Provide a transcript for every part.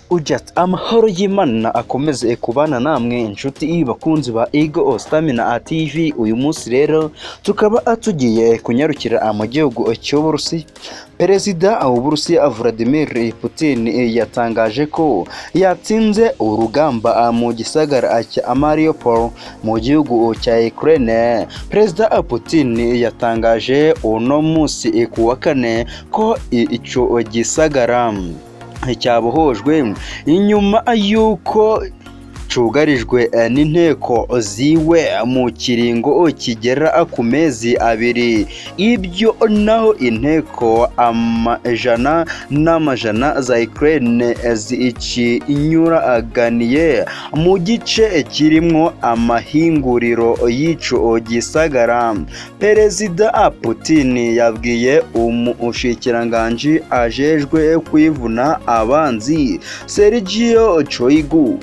Ujat amahoro y'Imana akomeze kubana namwe inshuti bakunzi ba Eagle Stamina TV. Uyu munsi rero tukaba tugiye kunyarukira mu gihugu cy'Uburusiya. Perezida w'Uburusiya Vladimir Putin yatangaje ko yatsinze urugamba mu gisagara cya Mariupol mu gihugu cya Ukraine. Perezida Putin yatangaje uno munsi ku wa kane ko ico gisagara cyabohojwe inyuma y'uko cugarijwe n'inteko ziwe mu kiringo kigera ku mezi 2. Ibyo naho inteko amajana n'amajana za Ukraine zikinyuraganiye mu gice kirimwo amahinguriro y'ico gisagara. Perezida Putin yabwiye umushikiranganji ajejwe kwivuna abanzi Sergei Shoigu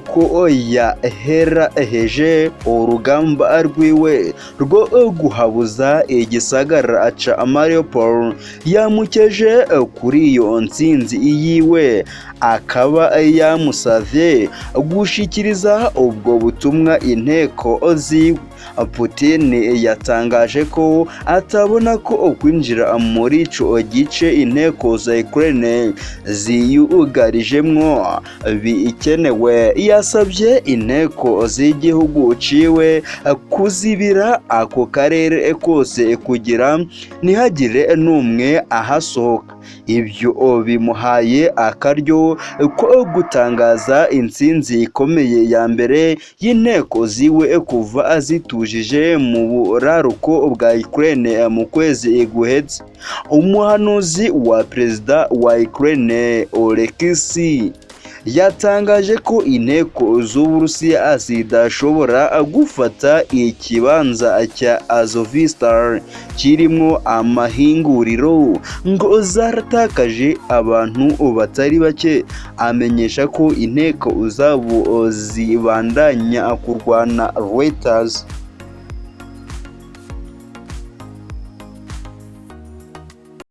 ko yaheraheje urugamba rwiwe rwo guhabuza igisagara ca Mariupol. Yamukeje kuri iyo ntsinzi yiwe, akaba yamusavye gushikiriza ubwo butumwa inteko ziwe. Putin yatangaje ko atabona ko kwinjira muri ico gice inteko za Ukraine ziyugarijemwo bikenewe. Yasabye inteko z'igihugu ciwe kuzibira ako karere kose kugira ntihagire n'umwe ahasohoka. Ibyo bimuhaye akaryo ko gutangaza intsinzi ikomeye ya mbere y'inteko ziwe kuva zitujije mu buraruko bwa Ukraine mu kwezi guheze. Umuhanuzi wa perezida wa Ukraine Oleksiy yatangaje ko inteko z'Uburusiya zidashobora gufata ikibanza cya Azovstal kirimo amahinguriro, ngo zaratakaje abantu batari bake, amenyesha ko inteko zabo zibandanya kurwana. Reuters.